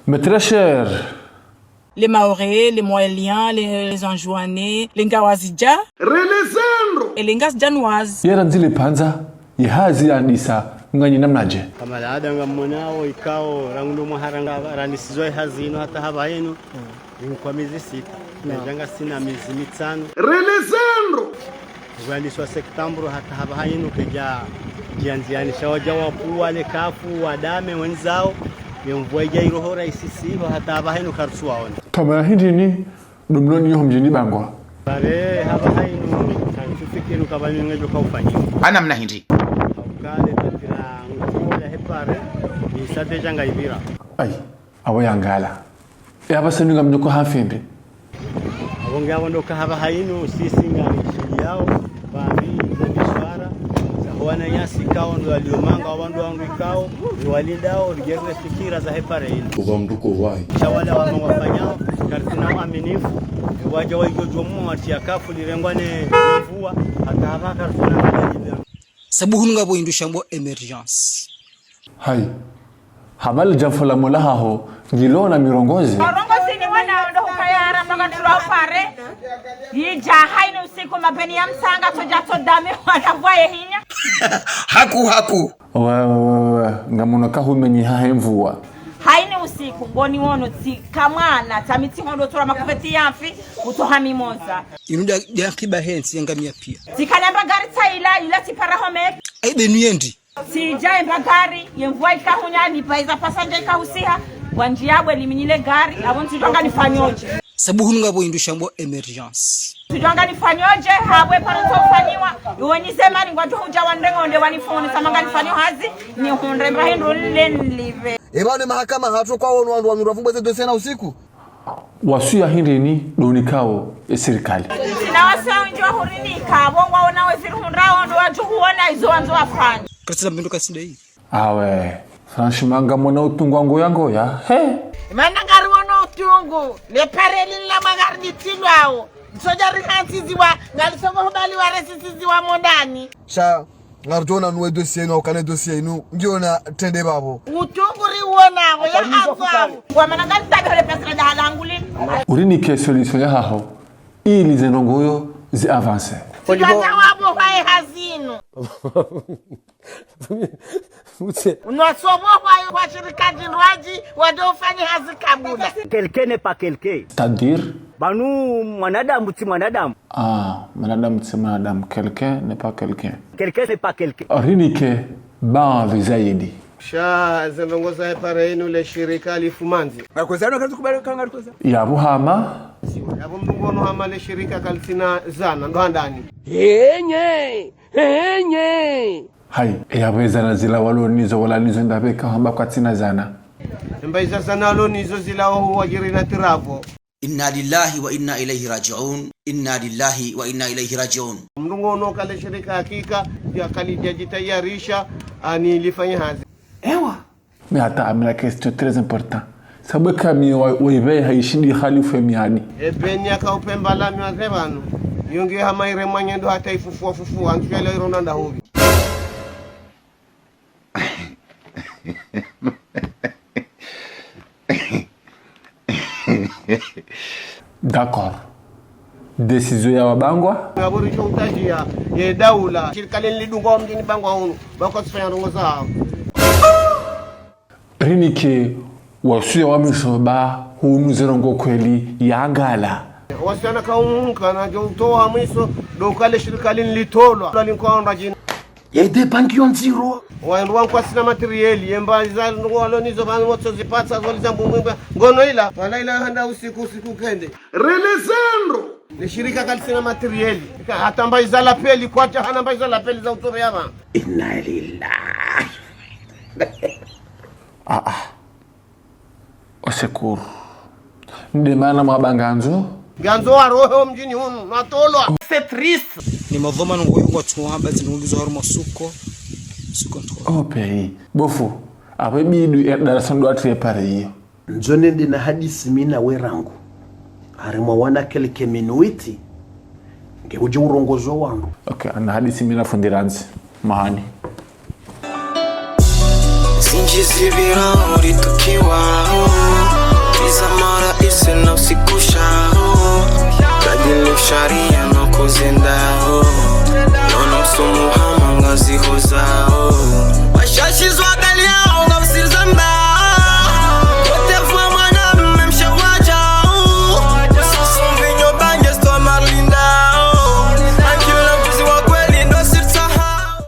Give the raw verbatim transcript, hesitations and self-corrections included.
Mes très chers. Les Mahorais, les Mohéliens, les, les Anjouanais, les Ngazidja. Relezandro. Et les Ngazidjanoises. Ye randzi le pvandza, ye hazi yandisa, nganyi namnadje. Kama laada ngamwonao ikao, rangu ndo mwaha ranga, randisizwa ye hazi inu hata hapvaha inu. Inikuwa mezi sita. Naam. Yadja ngasina mezi mitsanu. Relezandro. Kuandiswa septambru hata hapvaha inu kedja, djiandziani sha wadja wapvua le kafu, wadame, wendzao, ye mvua idja irohora isisiho hata hapvaha inu karitsuwaona. Kamwe na hindri ni, ndo mloniyo ho mdjini Bangwa. Pare hapvaha inu, tsifikiri ukaya mi ngedjo kaufanyiwa. Ana mna hindri. Ukaya le tatira nguo la hepare, ni sate djanga ipvira. Ayi, apvo yangala. E apvasa inu ngamdjo uka hafindri. Apvo nge apvo ndo ka hapvaha inu sisi nganishiliyao, pvambi za mishwara, za ho wananyasi ikao ndo walio manga, wandru wangu ikao, ni walindao, rigere fikira za hepare inu. Uka mndru ko wahi. Sha wala wama wafanyao, karitsina uaminifu, wadja waidjo djo mwa watia kafu lirengwa ne mvua, hata hapvaha karitsina uaminifu. Sababu hunu ngapvo hindru shambwa émergence. Hayi. Habari dja mfola mola haho, ngilo na mirongozi. Mirongozi ni wana ndo hukaya haramba katura upare. Idja hayini usiku mapveni ya mtsanga todja todame wana mvua ye hinya. Haku, haku. Wa, wa, wa, wa. Ngamwono kahumenyi hahe mvua. Hayini usiku, ngoni wono tsi kamwana, tsa mitsi hondo tura makuveti ya mfi, utoha mimoza. Inu dja, dja kiba hentsi yanga mia pia. Tsi kalemba gari tsa ila, ila tsi para home. Ayi benu yendi. Tsidja emba gari, ye mvua ikahunya, nipvaiza pasanja ikahusiha, wandjiya bwe liminyile gari, apvo ntsidjwa nganifanyodje. Sababu hunu ngapvo hindru shambwa émergence. Ntsidjwa nganifanyodje, habwe paro tsofanyiwa, iwe nizema ni ngwadjo hudja wandrengo nde wanifone, sama nganifanyo hazi, nihundre mba hindru nile nilipve. Eba ne mahakama hatru kwa wono wandru wa mirwa vumbwe ze dossier na usiku. Wasuya hindri ni ndo nikao ye sirikali. Tsina wasuya wendji wa hurinika, apvo ngwaona weziri hundrao ndo wadjo huona izo wandzo wafanye. Katsina mbindu kasinda iyi. Awe, franchement ngamwona utungu wa ngoya ngoya, he? Mana ngariwono utungu, le pare linu la mangari litilwao. Msodja rihantsiziwa, ngalisongo hubaliwa resisiziwa mondani. Sha, ngaridjo ona nuwe dossier inu, ukane dossier inu, ngiona trende pvapvo. Utungu riwonao, ya hanzao. Kwa mana nganitabi hole pesa la dahalanguli. Urinike solution ya haho, ili ze ndrongoo zi avance. Tsidjwa wapvo hwaye hazi inu. Mutse. Unwasobo hwaye kwa shirika djindrwadji, wadjo ufanya hazi kabula. Quelqu'un n'est pas quelqu'un. C'est-à-dire ? Pvanu mwanadamu tsi mwanadamu. Ah, mwanadamu tsi mwanadamu. Quelqu'un n'est pas quelqu'un. Quelqu'un n'est pas quelqu'un. Rinike baadhi zaidi. Sha ze ndrongoo za hepare inu le shirika lifumanzi. Ngakoza no kazi kubali kanga likoza. Yapvo hama. Yapvo mndru ngono hama le shirika kalitsina zana, ndo handani. Henye, henye. Hayi, yapvo ezana zila walo nizo wala nizo ndapveka hamba kwatsina zana. Mba iza zana walo nizo zila wahu wadjiri na tirapvo. إنا لله وإنا إليه راجعون. إنا لله وإنا إليه راجعون. Mndru ngono kale shirika hakika, ya kalidja djitayarisha, ani lifanye hazi. Ewa. Mais attends, amina question très important. Sababu kami wa, wa ibe haishindi khalifu miadi. Ebeni yaka upemba la miwa ze pvanu. Yonge hama ire mwanye ndo hata ifufua fufua, antu yale ironda nda hubi. D'accord. Décision ya wabangwa. Ngapvo risho utadjia, ye daula. Shirika linu lidungwa mdjini Bangwa hunu. Bako tsifanya ndrongoo zao. Rinike wasuya wa mwiso ba hunu ze ndrongoo kweli yangala. Wasuya na kaunka na djo utowa mwiso, ndo kale shirika linu litolwa. Linu kwa onda djini. Ya ide banki yo ndziro. Wandru wangu kwatsina matériel, ye mba iza ndrongoo walo nizo pvanu motso zipatsa zoliza mbumbwimbwa. Ngono ila, wala ila handa usiku, usiku kende. Relezandro. Le shirika kalitsina matériel. Ka hata mba iza lapeli, kwatsa hana mba iza lapeli za utore ya pvanu. إنا لله. Ah, ah. Au secours. Nde mana mwaba ngandzo. Ngandzo warohe omdjini hunu, natolwa. C'est triste. Ni madhwamana ngoyo watu wamba zinu ngizo harumwa suko. Suko ntro. Au pays. Bofu, apvo bidu ya darasa ndo ati ye pare iyo. Ndzo nende na hadisi mi na we rangu. Harumwa wana quelques minutes. Nge udje urongozo wandru. Ok, ana hadisi mi na fundi randzi. Mahani. Zindji zipvira uritukiwa. Zendao, nono msumu hama ngazihozao. Washashi